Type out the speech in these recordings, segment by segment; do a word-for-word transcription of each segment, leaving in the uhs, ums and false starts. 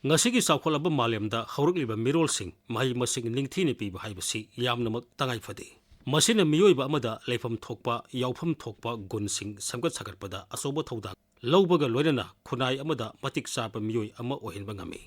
ꯉꯁꯤꯒꯤ ꯆꯥꯎꯈꯠꯂꯕ ꯃꯥꯂꯦꯝꯗ ꯍꯧꯔꯛꯂꯤꯕ ꯃꯤꯔꯣꯜꯁꯤꯡ ꯃꯍꯩ ꯃꯁꯤꯡ ꯅꯤꯡꯊꯤꯅ ꯄꯤꯕ ꯍꯥꯏꯕꯁꯤ ꯌꯥꯝꯅꯃꯛ ꯇꯉꯥꯏ ꯐꯗꯦ꯫ ꯃꯁꯤꯅ ꯃꯤꯑꯣꯏꯕ ꯑꯃꯗ ꯂꯩꯐꯝ ꯊꯣꯛꯄ, ꯌꯥꯎꯐꯝ ꯊꯣꯛꯄ ꯒꯨꯟꯁꯤꯡ ꯁꯦꯝꯒꯠ ꯁꯥꯒꯠꯄꯗ ꯑꯆꯧꯕ ꯊꯧꯗꯥꯡ ꯂꯧꯕꯒ ꯂꯣꯏꯅꯅ ꯈꯨꯟꯅꯥꯏ ꯑꯃꯗ ꯃꯇꯤꯛ ꯆꯥꯕ ꯃꯤꯑꯣꯏ ꯑꯃ ꯑꯣꯏꯍꯟꯕ ꯉꯝꯃꯤ꯫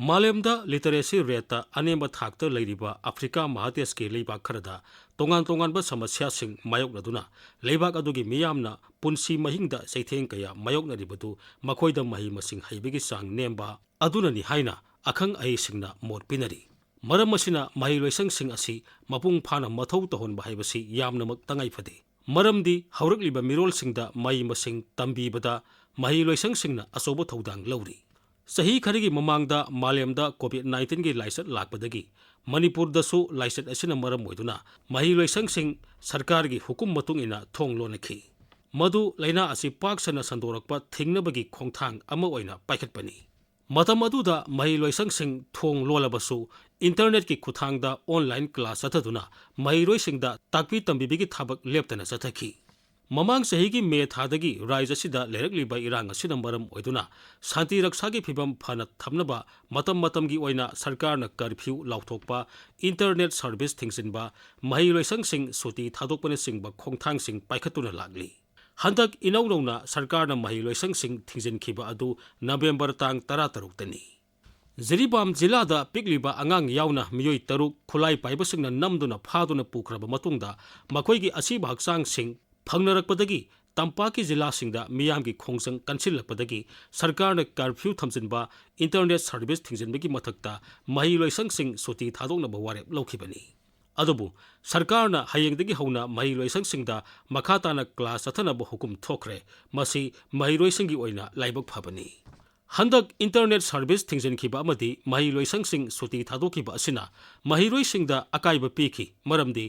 ꯃꯥꯂꯦꯝꯗ literacy rateꯇ ꯑꯅꯦꯝꯕ ꯊꯥꯛꯇ ꯂꯩꯔꯤꯕ ꯑꯐ꯭ꯔꯤꯀꯥ ꯃꯍꯥꯗꯦꯁꯀꯤ ꯂꯩꯕꯥꯛ ꯈꯔꯗ ꯇꯣꯉꯥꯟ ꯇꯣꯉꯥꯟꯕ ꯁꯃꯁ꯭ꯌꯥꯁꯤꯡ ꯃꯥꯌꯣꯛꯅꯗꯨꯅ ꯂꯩꯕꯥꯛ ꯑꯗꯨꯒꯤ ꯃꯤꯌꯥꯝꯅ ꯄꯨꯟꯁꯤ ꯃꯍꯤꯡꯗ ꯆꯩꯊꯦꯡ ꯀꯌꯥ ꯃꯥꯌꯣꯛꯅꯔꯤꯕꯗꯨ ꯃꯈꯣꯏꯗ ꯃꯍꯩ ꯃꯁꯤꯡ ꯍꯩꯕꯒꯤ ꯆꯥꯡ ꯅꯦꯝꯕ ꯑꯗꯨꯅꯅꯤ ꯍꯥꯏꯅ ꯑꯈꯪ ꯑꯍꯩꯁꯤꯡꯅ ꯃꯣꯠ ꯄꯤꯅꯔꯤ꯫ ꯃꯔꯝ ꯑꯁꯤꯅ ꯃꯍꯩꯂꯣꯏꯁꯪꯁꯤꯡ ꯑꯁꯤ ꯃꯄꯨꯡ ꯐꯥꯅ ꯃꯊꯧ ꯇꯧꯍꯟꯕ ꯍꯥꯏꯕꯁꯤ ꯌꯥꯝꯅꯃꯛ ꯇꯉꯥꯏ ꯐꯗꯦ꯫ ꯃꯔꯝꯗꯤ ꯍꯧꯔꯛꯂꯤꯕ ꯃꯤꯔꯣꯜꯁꯤꯡꯗ ꯃꯍꯩ ꯃꯁꯤꯡ ꯇꯝꯕꯤꯕꯗ ꯃꯍꯩꯂꯣꯏꯁꯪꯁꯤꯡꯅ ꯑꯆꯧꯕ ꯊꯧꯗꯥꯡ ꯂꯧꯔꯤ꯫ ꯆꯍꯤ ꯈꯔꯒꯤ ꯃꯃꯥꯡꯗ ꯃꯥꯂꯦꯝꯗ COVID nineteenꯒꯤ ꯂꯥꯏꯆꯠ ꯂꯥꯛꯄꯗꯒꯤ ꯃꯅꯤꯄꯨꯔꯗꯁꯨ ꯂꯥꯏꯆꯠ ꯑꯁꯤꯅ ꯃꯔꯝ ꯑꯣꯏꯗꯨꯅ ꯃꯍꯩꯂꯣꯏꯁꯪꯁꯤꯡ ꯁꯔꯀꯥꯔꯒꯤ ꯍꯨꯀꯨꯝ ꯃꯇꯨꯡ ꯏꯟꯅ ꯊꯣꯡ ꯂꯣꯟꯅꯈꯤ꯫ ꯃꯗꯨ ꯂꯥꯏꯅꯥ ꯑꯁꯤ ꯄꯥꯛ ꯁꯟꯅ ꯁꯟꯗꯣꯔꯛꯄ ꯊꯤꯡꯅꯕꯒꯤ ꯈꯣꯡꯊꯥꯡ ꯑꯃ ꯑꯣꯏꯅ ꯄꯥꯏꯈꯠꯄꯅꯤ꯫ ꯃꯇꯝ ꯑꯗꯨꯗ ꯃꯍꯩꯂꯣꯏꯁꯪꯁꯤꯡ ꯊꯣꯡ ꯂꯣꯜꯂꯕꯁꯨ internetꯀꯤ ꯈꯨꯠꯊꯥꯡꯗ online class ꯆꯠꯊꯗꯨꯅ ꯃꯍꯩꯔꯣꯏꯁꯤꯡꯗ ꯇꯥꯛꯄꯤ ꯇꯝꯕꯤꯕꯒꯤ ꯊꯕꯛ ꯂꯦꯞꯇꯅ ꯆꯠꯊꯈꯤ꯫ ꯃꯃꯥꯡ ꯆꯍꯤꯒꯤ ꯃꯦ ꯊꯥꯗꯒꯤ ꯔꯥꯖ꯭ꯌ ꯑꯁꯤꯗ ꯂꯩꯔꯛꯂꯤꯕ ꯏꯔꯥꯡ ꯑꯁꯤꯅ ꯃꯔꯝ ꯑꯣꯏꯗꯨꯅ ꯁꯥꯟꯇꯤ ꯔꯛꯁꯥꯒꯤ ꯐꯤꯕꯝ ꯐꯅ ꯊꯝꯅꯕ ꯃꯇꯝ ꯃꯇꯝꯒꯤ ꯑꯣꯏꯅ ꯁꯔꯀꯥꯔꯅ curfew ꯂꯥꯎꯊꯣꯛꯄ, internet service ꯊꯤꯡꯖꯤꯟꯕ, ꯃꯍꯩꯂꯣꯏꯁꯪꯁꯤꯡ ꯁꯨꯇꯤ ꯊꯥꯗꯣꯛꯄꯅꯆꯤꯡꯕ ꯈꯣꯡꯊꯥꯡꯁꯤꯡ ꯄꯥꯏꯈꯠꯇꯨꯅ ꯂꯥꯛꯂꯤ꯫ ꯍꯟꯗꯛ ꯏꯅꯧ ꯅꯧꯅ ꯁꯔꯀꯥꯔꯅ ꯃꯍꯩꯂꯣꯏꯁꯪꯁꯤꯡ ꯊꯤꯡꯖꯤꯟꯈꯤꯕ ꯑꯗꯨ ꯅꯕꯦꯝꯕꯔ ꯇꯥꯡ ꯇꯔꯥꯇꯔꯨꯛꯇꯅꯤ꯫ ꯖꯤꯔꯤꯕꯥꯝ ꯖꯤꯂꯥꯗ ꯄꯤꯛꯂꯤꯕ ꯑꯉꯥꯡ ꯌꯥꯎꯅ ꯃꯤꯑꯣꯏ ꯇꯔꯨꯛ ꯈꯨꯠꯂꯥꯏ ꯄꯥꯏꯕꯁꯤꯡꯅ ꯅꯝꯗꯨꯅ ꯐꯥꯗꯨꯅ ꯄꯨꯈ꯭ꯔꯕ ꯃꯇꯨꯡꯗ ꯃꯈꯣꯏꯒꯤ ꯑꯁꯤꯕ ꯍꯛꯆꯥꯡꯁꯤꯡ ꯐꯪꯅꯔꯛꯄꯗꯒꯤ ꯇꯝꯄꯥꯛꯀꯤ ꯖꯤꯂꯥꯁꯤꯡꯗ ꯃꯤꯌꯥꯝꯒꯤ ꯈꯣꯡꯖꯪ ꯀꯟꯁꯤꯜꯂꯛꯄꯗꯒꯤ ꯁꯔꯀꯥꯔꯅ curfew ꯊꯝꯖꯤꯟꯕ, internet service ꯊꯤꯡꯖꯤꯟꯕꯒꯤ ꯃꯊꯛꯇ ꯃꯍꯩꯂꯣꯏꯁꯪꯁꯤꯡ ꯁꯨꯇꯤ ꯊꯥꯗꯣꯛꯅꯕ ꯋꯥꯔꯦꯞ ꯂꯧꯈꯤꯕꯅꯤ꯫ ꯑꯗꯨꯕꯨ ꯁꯔꯀꯥꯔꯅ ꯍꯌꯦꯡꯗꯒꯤ ꯍꯧꯅ ꯃꯍꯩꯂꯣꯏꯁꯪꯁꯤꯡꯗ ꯃꯈꯥ ꯇꯥꯅ class ꯆꯠꯊꯅꯕ ꯍꯨꯀꯨꯝ ꯊꯣꯛꯈ꯭ꯔꯦ꯫ ꯃꯁꯤ ꯃꯍꯩꯔꯣꯏꯁꯤꯡꯒꯤ ꯑꯣꯏꯅ ꯂꯥꯏꯕꯛ ꯐꯕꯅꯤ꯫ ꯍꯟꯗꯛ internet service ꯊꯤꯡꯖꯤꯟꯈꯤꯕ ꯑꯃꯗꯤ ꯃꯍꯩꯂꯣꯏꯁꯪꯁꯤꯡ ꯁꯨꯇꯤ ꯊꯥꯗꯣꯛꯈꯤꯕ ꯑꯁꯤꯅ ꯃꯍꯩꯔꯣꯏꯁꯤꯡꯗ ꯑꯀꯥꯏꯕ ꯄꯤꯈꯤ, ꯃꯔꯝꯗꯤ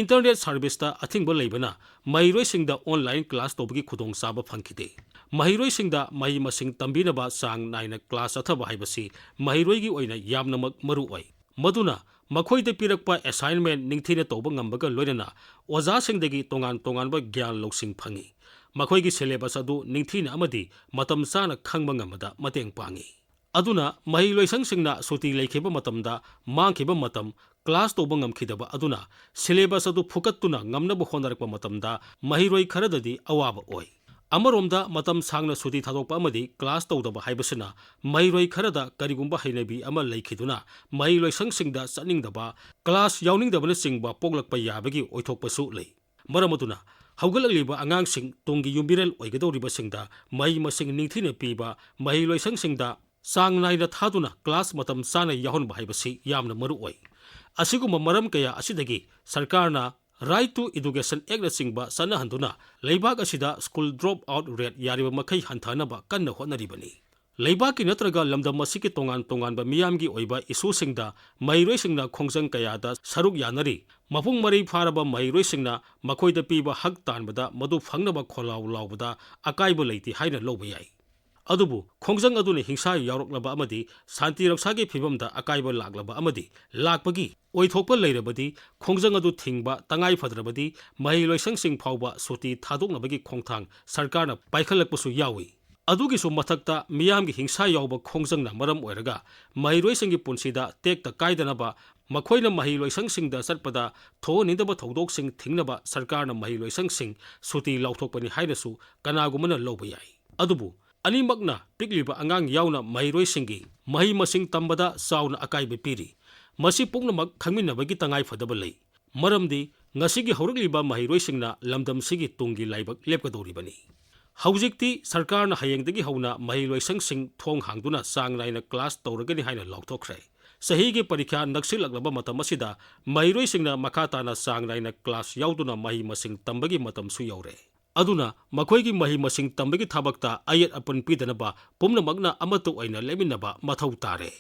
internet serviceꯇ ꯑꯊꯤꯡꯕ ꯂꯩꯕꯅ ꯃꯍꯩꯔꯣꯏꯁꯤꯡꯗ online class ꯇꯧꯕꯒꯤ ꯈꯨꯗꯣꯡꯆꯥꯕ ꯐꯪꯈꯤꯗꯦ꯫ ꯃꯍꯩꯔꯣꯏꯁꯤꯡꯗ ꯃꯍꯩ ꯃꯁꯤꯡ ꯇꯝꯕꯤꯅꯕ ꯆꯥꯡ ꯅꯥꯏꯅ class ꯆꯠꯊꯕ ꯍꯥꯏꯕꯁꯤ ꯃꯍꯩꯔꯣꯏꯒꯤ ꯑꯣꯏꯅ ꯌꯥꯝꯅꯃꯛ ꯃꯔꯨ ꯑꯣꯏ꯫ ꯃꯗꯨꯅ ꯃꯈꯣꯏꯗ ꯄꯤꯔꯛꯄ assignment ꯅꯤꯡꯊꯤꯅ ꯇꯧꯕ ꯉꯝꯕꯒ ꯂꯣꯏꯅꯅ ꯑꯣꯖꯥꯁꯤꯡꯗꯒꯤ ꯇꯣꯉꯥꯟ ꯇꯣꯉꯥꯟꯕ ꯒ꯭ꯌꯥꯟ ꯂꯧꯁꯤꯡ ꯐꯪꯏ꯫ ꯃꯈꯣꯏꯒꯤ syllabus ꯑꯗꯨ ꯅꯤꯡꯊꯤꯅ ꯑꯃꯗꯤ ꯃꯇꯝ ꯆꯥꯅ ꯈꯪꯕ ꯉꯝꯕꯗ ꯃꯇꯦꯡ ꯄꯥꯡꯏ꯫ ꯑꯗꯨꯅ ꯃꯍꯩꯂꯣꯏꯁꯪꯁꯤꯡꯅ ꯁꯨꯇꯤ ꯂꯩꯈꯤꯕ ꯃꯇꯝꯗ ꯃꯥꯡꯈꯤꯕ ꯃꯇꯝ, ꯀ꯭ꯂꯥꯁ ꯇꯧꯕ ꯉꯝꯈꯤꯗꯕ ꯑꯗꯨꯅ ꯁꯤꯂꯦꯕꯁ ꯑꯗꯨ ꯐꯨꯀꯠꯇꯨꯅ ꯉꯝꯅꯕ ꯍꯣꯠꯅꯔꯛꯄ ꯃꯇꯝꯗ ꯃꯍꯩꯔꯣꯏ ꯈꯔꯗꯗꯤ ꯑꯋꯥꯕ ꯑꯣꯏ꯫ ꯑꯃꯔꯣꯝꯗ ꯃꯇꯝ ꯁꯥꯡꯅ ꯁꯨꯇꯤ ꯊꯥꯗꯣꯛꯄ ꯑꯃꯗꯤ ꯀ꯭ꯂꯥꯁ ꯇꯧꯗꯕ ꯍꯥꯏꯕꯁꯤꯅ ꯃꯍꯩꯔꯣꯏ ꯈꯔꯗ ꯀꯔꯤꯒꯨꯝꯕ ꯍꯩꯅꯕꯤ ꯑꯃ ꯂꯩꯈꯤꯗꯨꯅ ꯃꯍꯩꯂꯣꯏꯁꯪꯁꯤꯡꯗ ꯆꯠꯅꯤꯡꯗꯕ, ꯀ꯭ꯂꯥꯁ ꯌꯥꯎꯅꯤꯡꯗꯕꯅꯆꯤꯡꯕ ꯄꯣꯛꯂꯛꯄ ꯌꯥꯕꯒꯤ ꯑꯣꯏꯊꯣꯛꯄꯁꯨ ꯂꯩ꯫ ꯃꯔꯝ ꯑꯗꯨꯅ ꯍꯧꯒꯠꯂꯛꯂꯤꯕ ꯑꯉꯥꯡꯁꯤꯡ, ꯇꯨꯡꯒꯤ ꯌꯨꯝꯕꯤꯔꯦꯜ ꯑꯣꯏꯒꯗꯧꯔꯤꯕꯁꯤꯡꯗ ꯃꯍꯩ ꯃꯁꯤꯡ ꯅꯤꯡꯊꯤꯅ ꯄꯤꯕ, ꯃꯍꯩꯂꯣꯏꯁꯪꯁꯤꯡꯗ ꯆꯥꯡ ꯅꯥꯏꯅ ꯊꯥꯗꯨꯅ ꯀ꯭ꯂꯥꯁ ꯃꯇꯝ ꯆꯥꯅ ꯌꯥꯎꯍꯟꯕ ꯍꯥꯏꯕꯁꯤ ꯌꯥꯝꯅ ꯃꯔꯨ ꯑꯣꯏ꯫ ꯑꯁꯤꯒꯨꯝꯕ ꯃꯔꯝ ꯀꯌꯥ ꯑꯁꯤꯗꯒꯤ ꯁꯔꯀꯥꯔꯅ Right to Education Actꯅꯆꯤꯡꯕ ꯆꯠꯅꯍꯟꯗꯨꯅ ꯂꯩꯕꯥꯛ ꯑꯁꯤꯗ school drop out rate ꯌꯥꯔꯤꯕ ꯃꯈꯩ ꯍꯟꯊꯅꯕ ꯀꯟꯅ ꯍꯣꯠꯅꯔꯤꯕꯅꯤ꯫ ꯂꯩꯕꯥꯛꯀꯤ ꯅꯠꯇ꯭ꯔꯒ ꯂꯝꯗꯝ ꯑꯁꯤꯒꯤ ꯇꯣꯉꯥꯟ ꯇꯣꯉꯥꯟꯕ ꯃꯤꯌꯥꯝꯒꯤ ꯑꯣꯏꯕ issueꯁꯤꯡꯗ ꯃꯍꯩꯔꯣꯏꯁꯤꯡꯅ ꯈꯣꯡꯖꯪ ꯀꯌꯥꯗ ꯁꯔꯨꯛ ꯌꯥꯅꯔꯤ꯫ ꯃꯄꯨꯡ ꯃꯔꯩ ꯐꯥꯔꯕ ꯃꯍꯩꯔꯣꯏꯁꯤꯡꯅ ꯃꯈꯣꯏꯗ ꯄꯤꯕ ꯍꯛ ꯇꯥꯟꯕꯗ ꯃꯗꯨ ꯐꯪꯅꯕ ꯈꯣꯜꯂꯥꯎ ꯂꯥꯎꯕꯗ ꯑꯀꯥꯏꯕ ꯂꯩꯇꯦ ꯍꯥꯏꯅ ꯂꯧꯕ ꯌꯥꯏ꯫ ꯑꯗꯨꯕꯨ ꯈꯣꯡꯖꯪ ꯑꯗꯨꯅ ꯍꯤꯡꯁꯥ ꯌꯥꯎꯔꯛꯂꯕ ꯑꯃꯗꯤ ꯁꯥꯟꯇꯤ ꯔꯛꯁꯥꯒꯤ ꯐꯤꯕꯝꯗ ꯑꯀꯥꯏꯕ ꯂꯥꯛꯂꯕ ꯑꯃꯗꯤ ꯂꯥꯛꯄꯒꯤ ꯑꯣꯏꯊꯣꯛꯄ ꯂꯩꯔꯕꯗꯤ, ꯈꯣꯡꯖꯪ ꯑꯗꯨ ꯊꯤꯡꯕ ꯇꯉꯥꯏ ꯐꯗ꯭ꯔꯕꯗꯤ ꯃꯍꯩꯂꯣꯏꯁꯪꯁꯤꯡ ꯐꯥꯎꯕ ꯁꯨꯇꯤ ꯊꯥꯗꯣꯛꯅꯕꯒꯤ ꯈꯣꯡꯊꯥꯡ ꯁꯔꯀꯥꯔꯅ ꯄꯥꯏꯈꯠꯂꯛꯄꯁꯨ ꯌꯥꯎꯏ꯫ ꯑꯗꯨꯒꯤꯁꯨ ꯃꯊꯛꯇ ꯃꯤꯌꯥꯝꯒꯤ ꯍꯤꯡꯁꯥ ꯌꯥꯎꯕ ꯈꯣꯡꯖꯪꯅ ꯃꯔꯝ ꯑꯣꯏꯔꯒ ꯃꯍꯩꯔꯣꯏꯁꯤꯡꯒꯤ ꯄꯨꯟꯁꯤꯗ ꯇꯦꯛꯇ ꯀꯥꯏꯗꯅꯕ, ꯃꯈꯣꯏꯅ ꯃꯍꯩꯂꯣꯏꯁꯪꯁꯤꯡꯗ ꯆꯠꯄꯗ ꯊꯣꯛꯍꯟꯅꯤꯡꯗꯕ ꯊꯧꯗꯣꯛꯁꯤꯡ ꯊꯤꯡꯅꯕ ꯁꯔꯀꯥꯔꯅ ꯃꯍꯩꯂꯣꯏꯁꯪꯁꯤꯡ ꯁꯨꯇꯤ ꯂꯥꯎꯊꯣꯛꯄꯅꯤ ꯍꯥꯏꯅꯁꯨ ꯀꯅꯥꯒꯨꯝꯕꯅ ꯂꯧꯕ ꯌꯥꯏ꯫ ꯑꯗꯨꯕꯨ ꯑꯅꯤꯃꯛꯅ, ꯄꯤꯛꯂꯤꯕ ꯑꯉꯥꯡ ꯌꯥꯎꯅ ꯃꯍꯩꯔꯣꯏꯁꯤꯡꯒꯤ ꯃꯍꯩ ꯃꯁꯤꯡ ꯇꯝꯕꯗ ꯆꯥꯎꯅ ꯑꯀꯥꯏꯕ ꯄꯤꯔꯤ꯫ ꯃꯁꯤ ꯄꯨꯝꯅꯃꯛ ꯈꯪꯃꯤꯟꯅꯕꯒꯤ ꯇꯉꯥꯏ ꯐꯗꯕ ꯂꯩ꯫ ꯃꯔꯝꯗꯤ ꯉꯁꯤꯒꯤ ꯍꯧꯔꯛꯂꯤꯕ ꯃꯍꯩꯔꯣꯏꯁꯤꯡꯅ ꯂꯝꯗꯝꯁꯤꯒꯤ ꯇꯨꯡꯒꯤ ꯂꯥꯏꯕꯛ ꯂꯦꯞꯀꯗꯧꯔꯤꯕꯅꯤ꯫ ꯍꯧꯖꯤꯛꯇꯤ ꯁꯔꯀꯥꯔꯅ ꯍꯌꯦꯡꯗꯒꯤ ꯍꯧꯅ ꯃꯍꯩꯂꯣꯏꯁꯪꯁꯤꯡ ꯊꯣꯡ ꯍꯥꯡꯗꯨꯅ ꯆꯥꯡ ꯅꯥꯏꯅ ꯀ꯭ꯂꯥꯁ ꯇꯧꯔꯒꯅꯤ ꯍꯥꯏꯅ ꯂꯥꯎꯊꯣꯛꯈ꯭ꯔꯦ꯫ ꯆꯍꯤꯒꯤ ꯄꯔꯤꯈ꯭ꯌꯥ ꯅꯛꯁꯤꯜꯂꯛꯂꯕ ꯃꯇꯝ ꯑꯁꯤꯗ ꯃꯍꯩꯔꯣꯏꯁꯤꯡꯅ ꯃꯈꯥ ꯇꯥꯅ ꯆꯥꯡ ꯅꯥꯏꯅ ꯀ꯭ꯂꯥꯁ ꯌꯥꯎꯗꯨꯅ ꯃꯍꯩ ꯃꯁꯤꯡ ꯇꯝꯕꯒꯤ ꯃꯇꯝꯁꯨ ꯌꯧꯔꯦ꯫ ꯑꯗꯨꯅ ꯃꯈꯣꯏꯒꯤ ꯃꯍꯩ ꯃꯁꯤꯡ ꯇꯝꯕꯒꯤ ꯊꯕꯛꯇ ꯑꯌꯦꯠ ꯑꯄꯟ ꯄꯤꯗꯅꯕ ꯄꯨꯝꯅꯃꯛꯅ ꯑꯃꯠꯇ ꯑꯣꯏꯅ ꯂꯦꯞꯃꯤꯟꯅꯕ ꯃꯊꯧ ꯇꯥꯔꯦ꯫